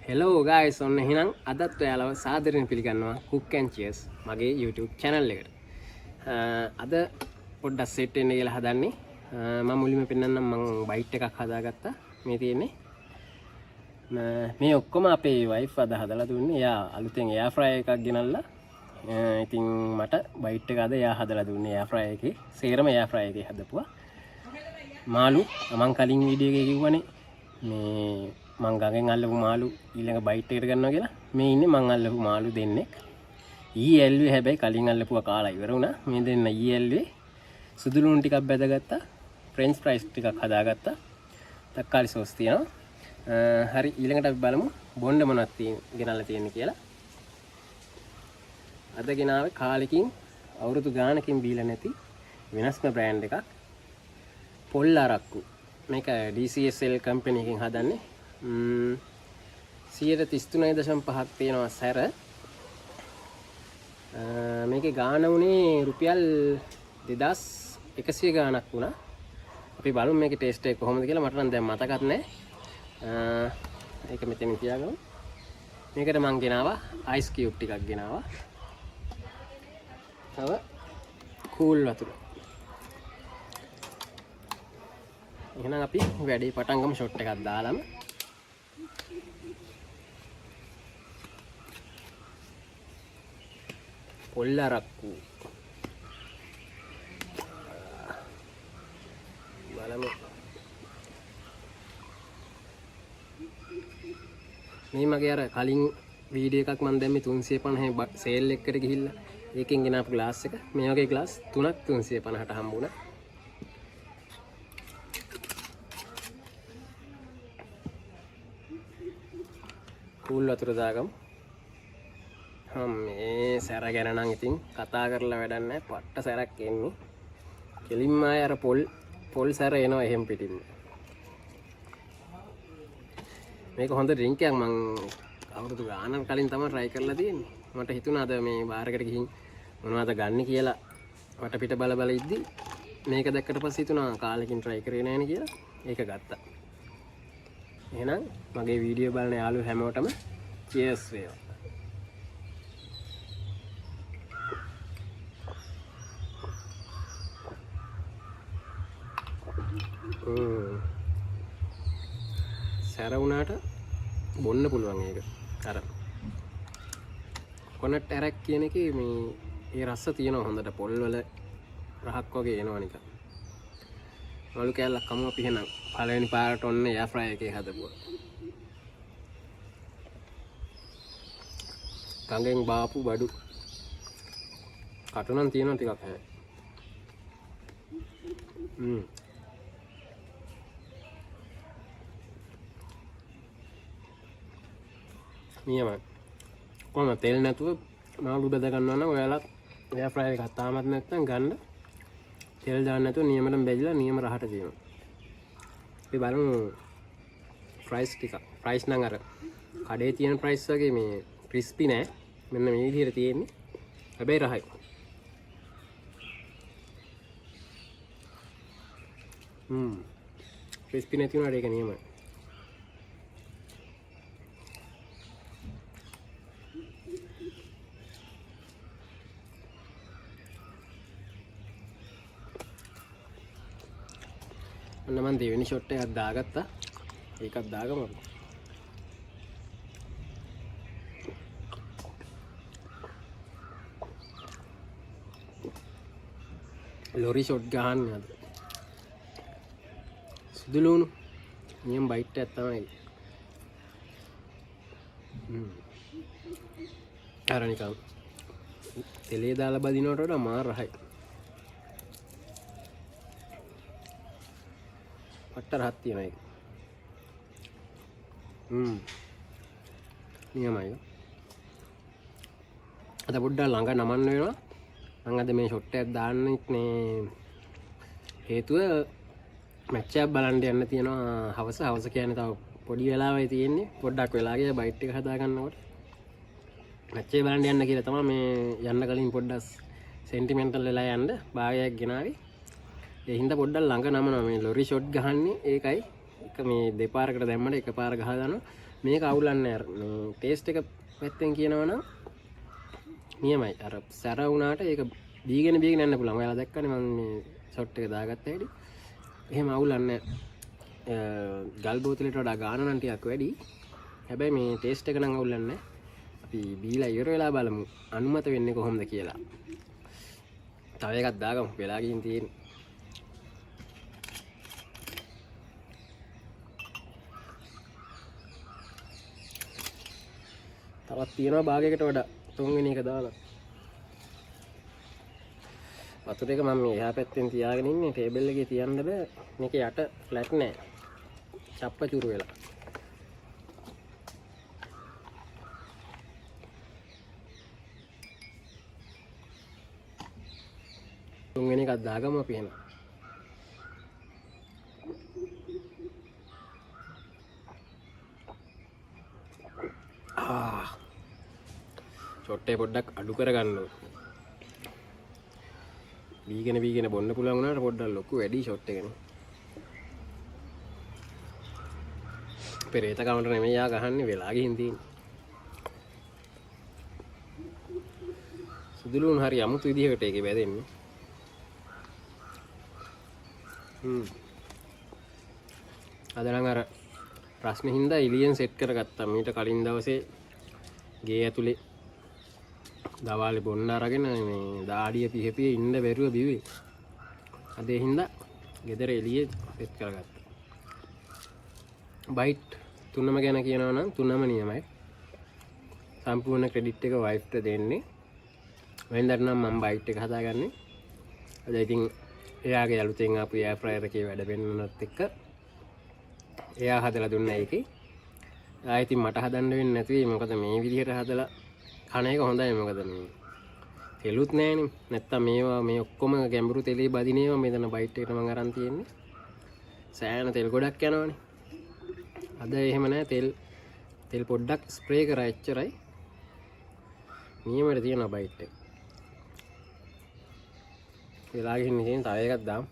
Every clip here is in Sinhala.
හෙලෝ ගයිස්, ඔන්න එහෙනම් අදත් ඔයාලව සාදරයෙන් පිළිගන්නවා Cook and Cheers මගේ YouTube channel එකට. අද පොඩ්ඩක් සෙට් වෙන්න කියලා හදන්නේ. මම මුලින්ම පෙන්නන්නම් මං බයිට් එකක් හදාගත්තා. මේ තියෙන්නේ. මේ ඔක්කොම අපේ වයිෆ් අද හදලා දුන්නේ. එයා අලුතෙන් එයාර් ෆ්‍රයර් එකක් ගෙනල්ලා. ඉතින් මට බයිට් එක අද එයා හදලා දුන්නේ එයාර් ෆ්‍රයර් එකේ. සේරම එයාර් ෆ්‍රයර් එකේ හදපුවා. මාළු මං කලින් වීඩියෝ එකේ කිව්වනේ මේ මං ගඟෙන් අල්ලපු මාළු ඊළඟ බයිට් එකට ගන්නවා කියලා. මේ ඉන්නේ මං අල්ලපු මාළු දෙන්නෙක්. ඊයේ ඇල්ලුවේ, හැබැයි කලින් අල්ලපුවා කාලා ඉවර වුණා. මේ දෙන්න ඊයේ ඇල්ලුවේ. සුදු ලුණු ටිකක් බැදගත්තා. ෆ්‍රෙන්ච් ෆ්‍රයිස් ටිකක් හදාගත්තා. තක්කාලි සෝස් තියෙනවා. හරි, ඊළඟට අපි බලමු බොණ්ඩ මොනවද ගෙනල්ලා තියෙන්නේ කියලා. අද ගෙනාවේ කාලෙකින් අවුරුදු ගානකින් බීලා නැති වෙනස්ම බ්‍රෑන්ඩ් එකක්. පොල් අරක්කු. මේක DCSL company එකෙන් හදන්නේ. 133.5ක් තියෙනවා සැර. මේකේ ගාන වුණේ රුපියල් 2100 ගාණක් වුණා. අපි බලමු මේකේ ටේස්ට් එක කොහොමද කියලා. මට නම් දැන් මතකත් නෑ. ඒක මෙතනින් තියාගමු. මේකට මං ගෙනාවා අයිස් කියුබ් ටිකක් ගෙනාවා. තව කූල් වතුර. එහෙනම් අපි වැඩේ පටන් ගමු ෂොට් එකක් දාලාම. පොල් අරක්කු බලමු. මේ මගේ අර කලින් වීඩියෝ එකක් මම දැම්මේ 350 සේල් එකකට ගිහිල්ලා ඒකෙන් ගෙනාපු ග්ලාස් එක. මේ වගේ ග්ලාස් තුනක් 350ට හම්බුණා. කූල් වතුර දාගමු. මේ සැර ගැන නම් ඉතින් කතා කරලා වැඩක් නෑ. පට්ට සැරක් එන්නේ. කෙලින්ම ආයේ අර පොල් සැර එනවා එහෙම් පිටින්ම. මේක හොඳ ඩ්‍රින්ක් එකක්. මං අවුරුදු ගානක් කලින් තමයි try කරලා තියෙන්නේ. මට හිතුණා අද මේ බාර් එකට ගිහින් මොනවද ගන්න කියලා වටපිට බල බල ඉද්දි මේක දැක්කට පස්සේ හිතුණා කාලෙකින් try කරේ නෑනේ කියලා. ඒක ගත්තා. එහෙනම් මගේ වීඩියෝ බලන යාළුවෝ හැමෝටම චියර්ස් වේවා. සැර වුණාට බොන්න පුළුවන් ඒක. අර කොනට් ඇරක් කියන එකේ මේ ඒ රස තියෙනවා හොඳට, පොල් වල රහක් වගේ එනවා නිකන්. මලු කෑල්ලක් කමු අපි එහෙනම්. පළවෙනි පාරට ඔන්න එයාර් ෆ්‍රයර් එකේ හදපුවා. ගඟෙන් බාපු බඩු කටු නම් තියෙනවා ටිකක් හැබැයි. නියමයි. කොහොම තෙල් නැතුව මාළු බෙද ගන්නවා නම් ඔයාලත් එයාර් ෆ්‍රයර් එකක් තාමත් නැත්නම් ගන්න. තෙල් දාන්න නැතුව නියමටම බැදිලා නියම රහට තියෙනවා. අපි බලමු ෆ්‍රයිස් ටික. ෆ්‍රයිස් නම් අර කඩේ තියෙන ෆ්‍රයිස් වගේ මේ ක්‍රිස්පි නෑ. මෙන්න මේ විදිහට තියෙන්නේ. හැබැයි රහයි. ක්‍රිස්පි නැති වුණාට ඒක නියමයි. ඔන්න මං දෙවෙනි ෂොට් එකක් දාගත්තා. ඒකත් දාගමු අපි. ලොරි ෂොට් ගහන්නේ අද. සුදු ලුණු නියම බයිට් එකක් තමයි. අර නිකන් තෙලේ දාලා බදිනවට වඩා මාර රහයි. පට්ට රහක් තියෙනවා ඒක. නියමයි. අද පොඩ්ඩක් ළඟ නමන්න වෙනවා. මං අද මේ ෂොට් එකක් දාන්න ඉන්නේ හේතුව මැච් එකක් බලන්න යන්න තියෙනවා හවස. හවස කියන්නේ තව පොඩි වෙලාවයි තියෙන්නේ. පොඩ්ඩක් වෙලා ගියා බයිට් එක හදා ගන්නකොට. මැච් එක බලන්න යන්න කියලා තමයි මේ යන්න කලින් පොඩ්ඩක් සෙන්ටිමෙන්ටල් වෙලා යන්න භාගයක් ගෙනාවේ. ඒ හින්දා පොඩ්ඩක් ළඟ නමනවා. මේ ලොරි ෂොට් ගහන්නේ ඒකයි. එක මේ දෙපාරකට දැම්මට එක පාර ගහලා දානවා. මේක අවුලක් නෑ. මේ ටේස්ට් එක පැත්තෙන් කියනවා නම් නියමයි. අර සැර වුණාට ඒක බීගෙන බීගෙන යන්න පුළුවන්. ඔයාලා දැක්කනේ මම මේ ෂොට් එක දාගත්ත හැටි. එහෙම අවුලක් නෑ. ගල් බෝතලයට වඩා ගාන නම් ටිකක් වැඩි. හැබැයි මේ ටේස්ට් එක නම් අවුලක් නෑ. අපි බීලා ඉවර වෙලා බලමු අනුමත වෙන්නේ කොහොමද කියලා. තව එකක් දාගමු, වෙලා ගිහින් තියෙන්නේ. තවත් තියෙනවා භාගයකට වඩා තුන්වෙනි එක දාලා. වතුර එක මම මේ එහා පැත්තෙන් තියාගෙන ඉන්නේ, ටේබල් එකේ තියන්න බෑ. මේක යට ෆ්ලැට් නෑ, චප්ප චුරු වෙලා. තුන්වෙනි එකක් දාගමු අපි එහෙනම්. ෂොට් එක පොඩ්ඩක් අඩු කරගන්න ඕනේ. බීගෙන බීගෙන බොන්න පුළුවන් වුණාට පොඩ්ඩක් ලොකු වැඩි ෂොට් එකනේ. පෙරේත කවුන්ටර් නෙමෙයි යා ගහන්නේ, වෙලා ගිහින් තියෙන්නේ. සුදු ලුණු හරි අමුතු විදිහකට ඒකේ වැදෙන්නේ. අද නම් අර ප්‍රශ්නේ හින්දා එළියෙන් සෙට් කරගත්තා. මීට කලින් දවසේ ගේ ඇතුලේ දවාලේ බොන්න අරගෙන මේ දාඩිය පිහපිය ඉන්න බැරුව බිව්වේ. අද ඒ හින්දා ගෙදර එළියේ සෙට් කරගත්තා. බයිට් තුනම ගැන කියනවා නම් තුනම නියමයි. සම්පූර්ණ ක්‍රෙඩිට් එක වයිෆ්ට දෙන්නේ. වෙනදාට නම් මම බයිට් එක හදාගන්නේ. අද ඉතින් එයාගේ අලුතෙන් ආපු එයාර් ෆ්‍රයර් එකේ වැඩ පෙන්වන්නත් එක්ක එයා හදලා දුන්නා ඒකේ. ආයෙ ඉතින් මට හදන්න වෙන්නේ නැති වෙයි. මොකද මේ විදිහට හදලා කන එක හොඳයි. මොකද මේ තෙලුත් නෑනේ. නැත්තම් මේවා මේ ඔක්කොම ගැඹුරු තෙලේ බදින ඒවා මෙතන බයිට් එකට මං අරන් තියෙන්නේ. සෑහෙන තෙල් ගොඩක් යනවනේ. අද එහෙම නෑ. තෙල් පොඩ්ඩක් ස්ප්‍රේ කරා එච්චරයි. නියමට තියෙනවා බයිට් එක. වෙලා ගිහින් ඉතින් තව එකක් දාමු.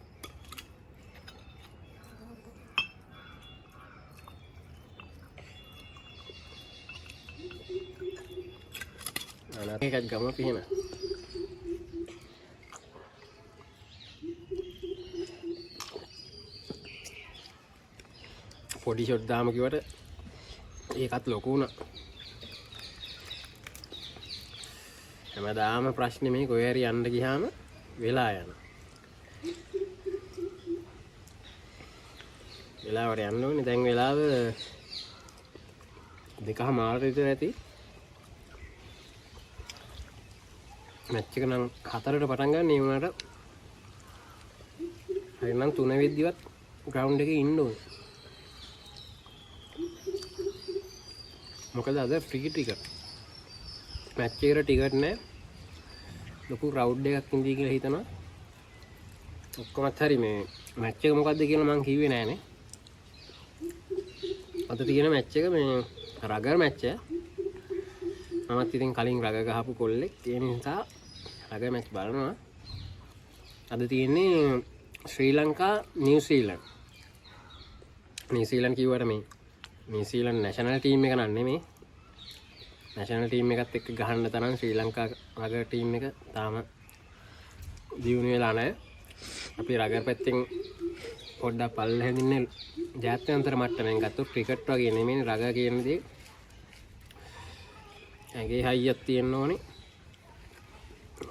අනාත් එකක් ගම අපි එහෙම. පොඩි ෂොට් දාම කිව්වට ඒකත් ලොකු වුණා. හැමදාම ප්‍රශ්නේ මේ කොහේ හරි යන්න ගියාම වෙලා යනවා. වෙලාවට යන්න ඕනේ. දැන් වෙලාව දෙකහමාරට විතර ඇති. මැච් එක නම් 4ට පටන් ගන්න. ඒ වුණාට හරිනම් 3 වෙද්දිවත් ග්‍රවුන්ඩ් එකේ ඉන්න ඕනේ. මොකද අද ෆ්‍රී ටිකට්. මැච් එකට ටිකට් නෑ. ලොකු ක්‍රවුඩ් එකක් ඉඳී කියලා හිතනවා. ඔක්කොමත් හරි මේ මැච් එක මොකද්ද කියලා මං කිව්වේ නෑනේ. අද තියෙන මැච් එක මේ රගර් මැච් එක. මමත් ඉතින් කලින් රගර් ගහපු කොල්ලෙක්. ඒ නිසා රගර් මැච් බලනවා. අද තියෙන්නේ ශ්‍රී ලංකා නිව්සීලන්ත. නිව්සීලන්ත කිව්වට මේ නිව්සීලන්ත නැෂනල් ටීම් එක නන් නෙමෙයි. නැෂනල් ටීම් එකත් එක්ක ගහන්න තරම් ශ්‍රී ලංකා රගර් ටීම් එක තාම දියුණු වෙලා නැහැ. අපි රගර් පැත්තෙන් පොඩ්ඩක් පල්ලෙහාන් ඉන්නේ ජාත්‍යන්තර මට්ටමින් ගත්තොත් ක්‍රිකට් වගේ නෙමෙයි රගර් කියන දේ. ඇඟේ හයියක් තියෙන්න ඕනේ.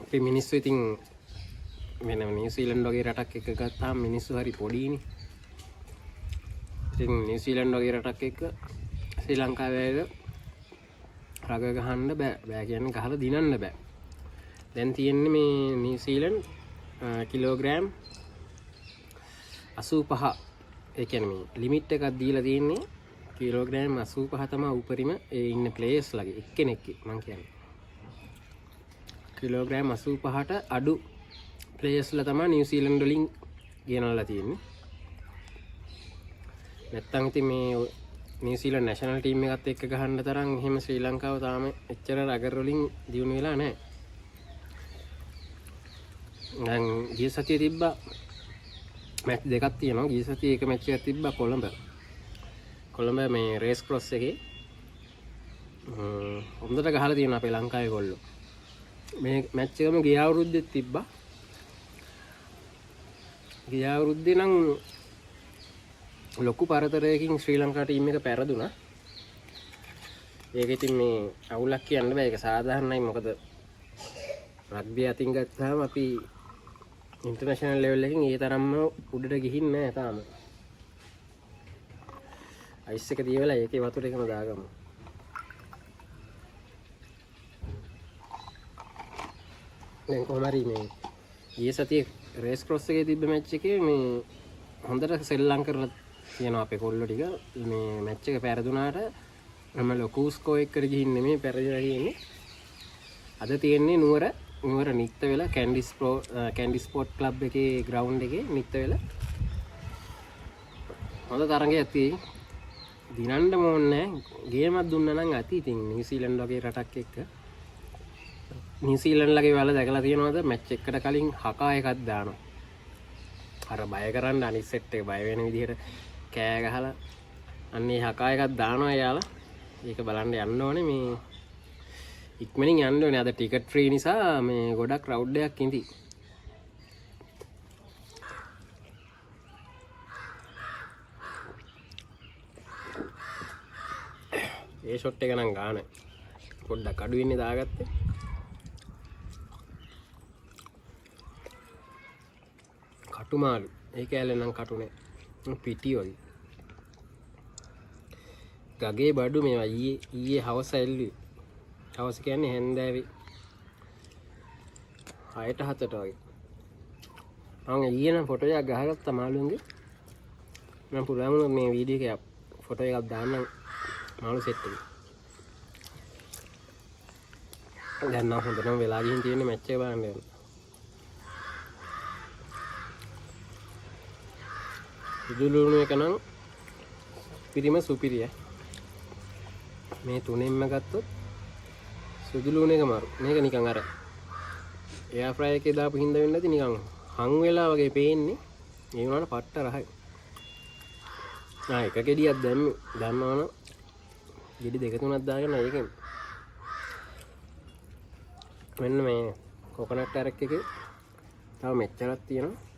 අපි මිනිස්සු ඉතින් වෙන නිව්සීලන්ත වගේ රටක් එක්ක ගත්තාම මිනිස්සු හරි පොඩිනේ. ඉතින් නිව්සීලන්ත වගේ රටක් එක්ක ශ්‍රී ලංකාවේ අය රග ගහන්න බෑ. බෑ කියන්නේ ගහලා දිනන්න බෑ. දැන් තියෙන්නේ මේ නිව්සීලන්ත කිලෝග්‍රෑම් 85. ඒ කියන්නේ මේ ලිමිට් එකක් දීලා තියෙන්නේ කිලෝග්‍රෑම් 85 තමයි උපරිම ඒ ඉන්න ප්ලේයර්ස් ලගේ එක්කෙනෙක්ගේ මං කියන්නේ. කිලෝග්‍රෑම් 85ට අඩු ප්ලේයර්ස්ලා තමයි නිව්සීලන්ත වලින් ගෙනල්ලා තියෙන්නේ. නැත්තම් ඉතින් මේ නිව්සීලන්ත නැෂනල් ටීම් එකත් එක්ක ගහන්න තරම් එහෙම ශ්‍රී ලංකාව තාම එච්චර රගර් වලින් දියුණු වෙලා නැහැ. දැන් ගිය සතියේ තිබ්බා මැච් දෙකක් තියෙනවා. ගිය සතියේ එක මැච් එකක් තිබ්බා කොළඹ. කොළඹ මේ රේස් ක්‍රොස් එකේ හොඳට ගහලා තියෙනවා අපේ ලංකාවේ ගොල්ලෝ. මේ මැච් එකම ගිය අවුරුද්දෙත් තිබ්බා. ගිය අවුරුද්දේ නම් ලොකු පරතරයකින් ශ්‍රී ලංකා ටීම් එක පැරදුනා. ඒක ඉතින් මේ අවුලක් කියන්න බෑ. ඒක සාධාරණයි. මොකද රග්බි අතින් ගත්තාම අපි ඉන්ටර්නැෂනල් ලෙවල් එකකින් ඒ තරම්ම උඩට ගිහින් නෑ තාම. අයිස් එක දියවලා ඒකේ වතුර එකම දාගමු. දැන් කොහොම හරි මේ ගිය සතියේ රේස් ක්‍රොස් එකේ තිබ්බ මැච් එකේ මේ හොඳට සෙල්ලම් කරලා තියෙනවා අපේ කොල්ලෝ ටික. මේ මැච් එක පැරදුනාට මම ලොකු ස්කෝර් එකකට ගිහින් නෙමෙයි පැරදිලා තියෙන්නේ. අද තියෙන්නේ නුවර නුවර නිත්ත වෙලා කැන්ඩි ස්පෝර්ට් ක්ලබ් එකේ ග්‍රවුන්ඩ් එකේ නිත්ත වෙලා හොඳ තරඟයක් තියෙයි. දිනන්න ඕනේ නෑ. ගේමක් දුන්නා නම් ඇති. ඉතින් නිව්සීලන්ඩ් වගේ රටක් එක්ක නිව්සීලන්ඩ් ලගේ වල දැකලා තියෙනවද මැච් එකකට කලින් හකා එකක් දානවා. අර බය කරන්න අනිත් සෙට් එක බය වෙන විදිහට කෑ ගහලා අන්න ඒ හකා එකක් දානවා එයාලා. ඒක බලන්න යන්න ඕනේ. මේ ඉක්මනින් යන්න ඕනේ. අද ටිකට් ෆ්‍රී නිසා මේ ගොඩක් ක්‍රවුඩ් එකක් ඉඳි. ඒ ෂොට් එක නම් ගාන පොඩ්ඩක් අඩු වෙන්නේ දාගත්තේ. කටුමාළු ඒ කෑල්ල නම් කටුනේ පිටි වගේ. ගගේ බඩු මේවා ඊයේ ඊයේ හවස ඇල්ලුවේ. හවස කියන්නේ හැන්දෑවේ 6ට 7ට වගේ. මං ඊයේ නම් ෆොටෝ එකක් ගහගත්තා මාළුන්ගේ. මම පුළුවන් වුණොත් මේ වීඩියෝ එකේ ෆොටෝ එකක් දාන්නම් මාළු සෙට් එකේ. දැන් නම් හොඳටම වෙලා ගිහින් තියෙන මැච් එක බලන්න යන්න. සුදුලුණු එක නම් පිරිම සුපිරිය. මේ තුනෙන්ම ගත්තොත් සුදුලුණු එක මරු. මේක නිකන් අර එයාර් ෆ්‍රයර් එකේ දාපු හින්දා වෙන්නේ නැති නිකන් හං වෙලා වගේ පේන්නේ. ඒ වුණාට පට්ට රහයි. ආ එක ගෙඩියක් දැම්මේ. දැම්මම නම් ගෙඩි දෙක තුනක් දාගෙන ඒකෙන් මෙන්න මේ කොකනට් ඇරක් එකේ තව මෙච්චරක් තියෙනවා.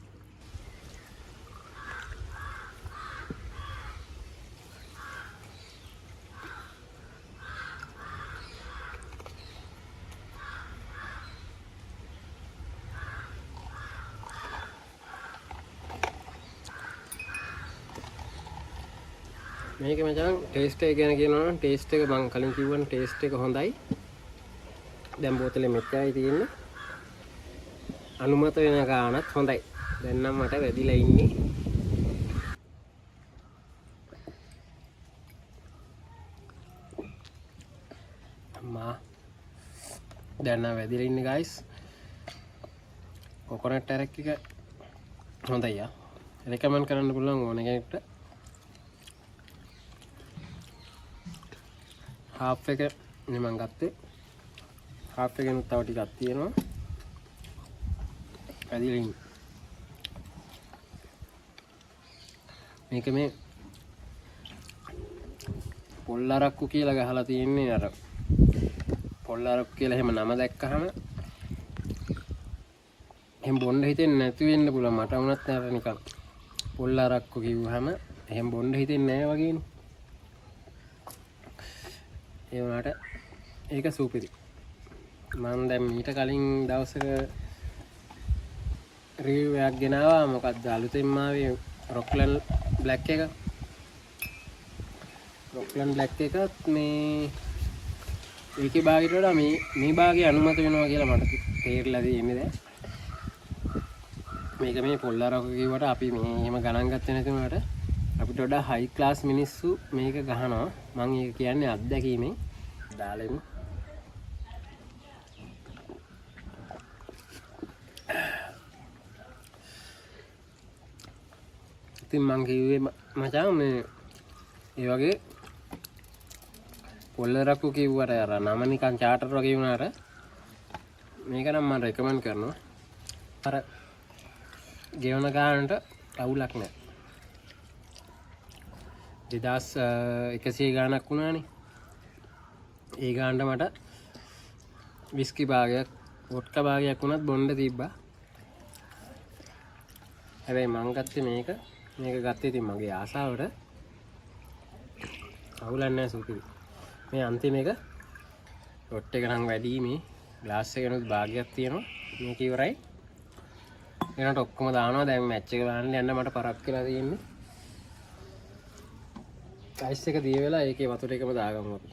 මේක මචං ටේස්ට් එක ගැන කියනවා නම් ටේස්ට් එක මං කලින් කිව්වනේ ටේස්ට් එක හොඳයි. දැන් බෝතලේ මෙච්චරයි තියෙන්නේ. අනුමත වෙන ගාණත් හොඳයි. දැන් නම් මට වැදිලා ඉන්නේ. අම්මා දැන් නම් වැදිලා ඉන්නේ ගයිස්. කොකනට් ඇරක් එක හොඳයි යා. රෙකමන්ඩ් කරන්න පුළුවන් ඕන කෙනෙක්ට. හාෆ් එක නේ මං ගත්තේ. හාෆ් එකෙනුත් තව ටිකක් තියෙනවා. වැදිලා ඉන්නේ. මේක මේ පොල් අරක්කු කියලා ගහලා තියෙන්නේ. අර පොල් අරක්කු කියලා එහෙම නම දැක්කහම එහෙම බොන්න හිතෙන්නේ නැති වෙන්න පුළුවන්. මට වුණත් අර නිකන් පොල් අරක්කු කිව්වහම එහෙම බොන්න හිතෙන්නේ නෑ වගේනේ. ඒ වුණාට ඒක සුපිරි. මං දැන් මීට කලින් දවසක රිවිව් එකක් ගෙනාවා. මොකද්ද අලුතෙන්ම ආවේ රොක්ලන්ඩ් බ්ලැක් එක. රොක්ලන්ඩ් බ්ලැක් එකත් මේ ඒකේ භාගයට වඩා මේ මේ භාගය අනුමත වෙනවා කියලා මට තේරිලා තියෙන්නේ දැන්. මේක මේ පොල් අරක්කු කිව්වට අපි මේ එහෙම ගණන් ගත්තේ නැති වුණාට අපිට වඩා හයි ක්ලාස් මිනිස්සු මේක ගහනවා. මං ඒක කියන්නේ අත්දැකීමෙන්. දාලා එමු. ඉතින් මං කිව්වේ මචං මේ ඒ වගේ පොල් අරක්කු කිව්වට අර නම නිකන් චාටර් වගේ වුණාට මේක නම් මං රෙකමන්ඩ් කරනවා. අර ගෙවන ගානට අවුලක් නෑ. 2100 ගානක් වුණානේ. ඒ ගානට මට විස්කි භාගයක්, වොඩ්කා භාගයක් වුණත් බොන්න තිබ්බා. හැබැයි මං ගත්තේ මේක. මේක ගත්තේ ඉතින් මගේ ආසාවට. අවුලක් නෑ සුපිරි. මේ අන්තිම එක ෂොට් එක නම් වැඩි, මේ ග්ලාස් එකෙනුත් භාගයක් තියෙනවා. මේක ඉවරයි. එනට ඔක්කොම දානවා. දැන් මැච් එක බලන්න යන්න මට පරක් වෙලා තියෙන්නේ. අයිස් එක දිය වෙලා ඒකේ වතුර එකම දාගමු අපි.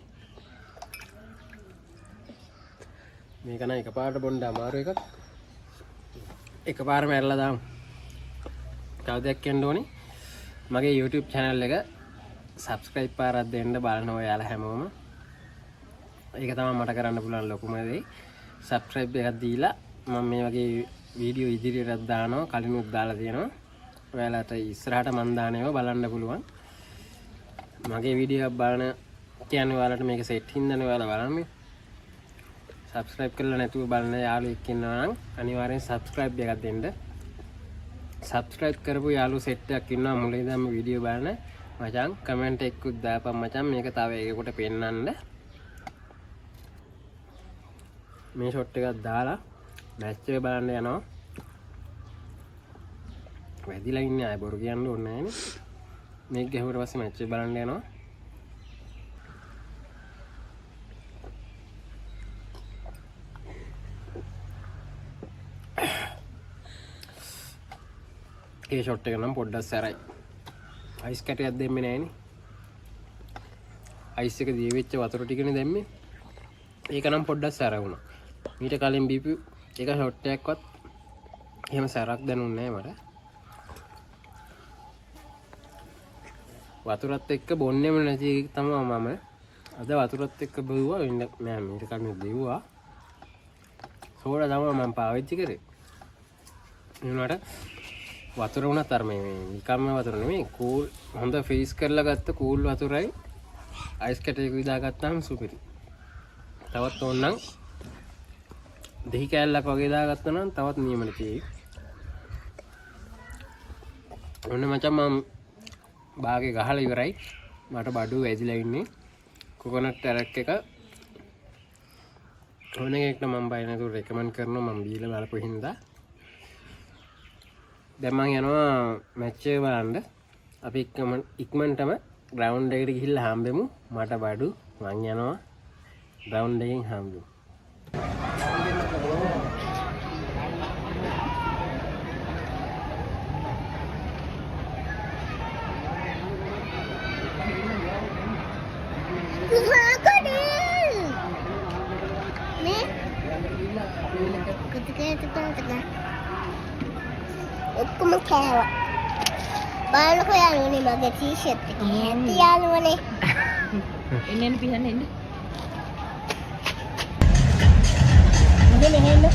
මේක නම් එකපාරට බොන්න අමාරු එකක්. එකපාරම ඇරලා දාමු. තව දෙයක් කියන්න ඕනේ. මගේ YouTube channel එක subscribe පාරක් දෙන්න බලන ඔයාලා හැමෝම. ඒක තමයි මට කරන්න පුළුවන් ලොකුම දේ. Subscribe එකක් දීලා මම මේ වගේ වීඩියෝ ඉදිරියටත් දානවා, කලිනුත් දාලා තියෙනවා. ඔයාලට ඉස්සරහට මං දාන ඒවා බලන්න පුළුවන්. මගේ වීඩියෝ එකක් බලන කියන්නේ ඔයාලට මේක සෙට් හින්දානේ ඔයාලා බලන්නේ. Subscribe කරලා නැතුව බලන යාළුවෙක් ඉන්නවා නම් අනිවාර්යෙන් subscribe එකක් දෙන්න. Subscribe කරපු යාළුවෝ සෙට් එකක් ඉන්නවා මුලින් ඉඳන්ම වීඩියෝ බලන. මචං කමෙන්ට් එකකුත් දාපන් මචං, මේක තව එකෙකුට පෙන්නන්න. මේ ෂොට් එකක් දාලා මැච් එක බලන්න යනවා. වැදිලා ඉන්නේ, ආය බොරු කියන්න ඕනේ නෑනේ. මේක ගැහුවට පස්සේ මැච් එක බලන්න යනවා. ඒ ෂොට් එක නම් පොඩ්ඩක් සැරයි. අයිස් කැටයක් දෙන්නේ නෑනේ. අයිස් එක දිය වෙච්ච වතුර ටිකනේ දැම්මේ. ඒක නම් පොඩ්ඩක් සැර වුණා. මීට කලින් බීපු එක ෂොට් එකක්වත් එහෙම සැරක් දැනුන්නේ නෑ මට. වතුරත් එක්ක බොන්නෙම නැති එක තමයි මම. අද වතුරත් එක්ක බෙව්වා වෙන්න නෑ, මීට කලින් බෙව්වා. සෝඩා තමයි මම පාවිච්චි කරේ. ඒ වුණාට වතුර වුණත් අර මේ නිකම්ම වතුර නෙමෙයි, කූල් හොඳ ෆ්‍රීස් කරලා ගත්ත කූල් වතුරයි අයිස් කැටයකුයි දාගත්තාම සුපිරි. තවත් ඕනනම් දෙහි කෑල්ලක් වගේ දාගත්තා නම් තවත් නියමට තියෙයි. ඔන්න මචං මම බාගේ ගහලා ඉවරයි. මට බඩු වැදිලා ඉන්නේ. කොකනට් ඇරක් එක ඕන එකෙක්ට මම බය නැතුව රෙකමන්ඩ් කරනවා, මම බීලා බලපු හින්දා. දැන් මං යනවා මැච් එක බලන්න. අපි ඉක්මනටම ග්‍රවුන්ඩ් එකට ගිහිල්ලා හම්බෙමු. මට බඩු මං යනවා ග්‍රවුන්ඩ් එකෙන් හම්බෙමු. ඔක්කොම කෑවා. බලන්නකෝ යාළුවනේ මගේ ටී-ෂර්ට් එක. ඇති යාළුවනේ. එන්න එන්න පිහන්න එන්න. මෙහෙ මෙහෙ එන්න.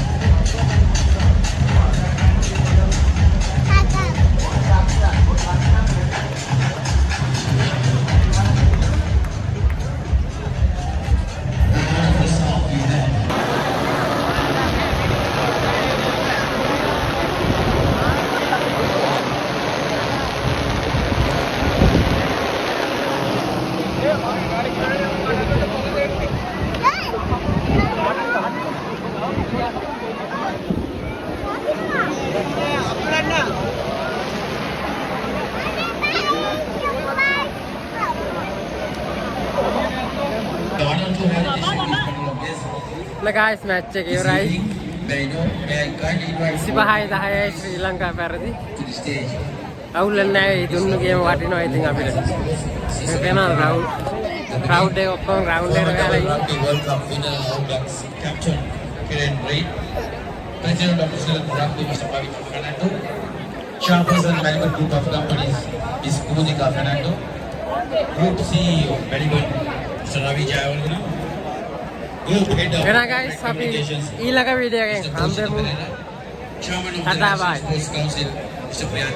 ගායිස් මැච් එක ඉවරයි. 25යි 10යි ශ්‍රී ලංකා පෙරදි. අවුල් නැහැ, ඒ දුන්නු ගේම වටිනවා ඉතින් අපිට. මේ පේනවා රවුන්ඩ් එක ඔක්කොම රවුන්ඩ් එකට ගහලා ඉන්නේ. Rugby World Cup winner All Blacks captain Kiran Reid, President of Sri Lanka Rugby Mr. Pavitra Fernando, Chairperson Malibu Group of Companies Ms. Kumudika Fernando, Group CEO Malibu Mr. Ravi Jayawardena, Group Head of එහෙනම් ගයිස් අපි Communications ඊළඟ වීඩියෝ එකෙන් Mr. Kaushik හම්බෙමු. Pereira, Chairman of the Tata, National bye. Sports Council Mr. Priyan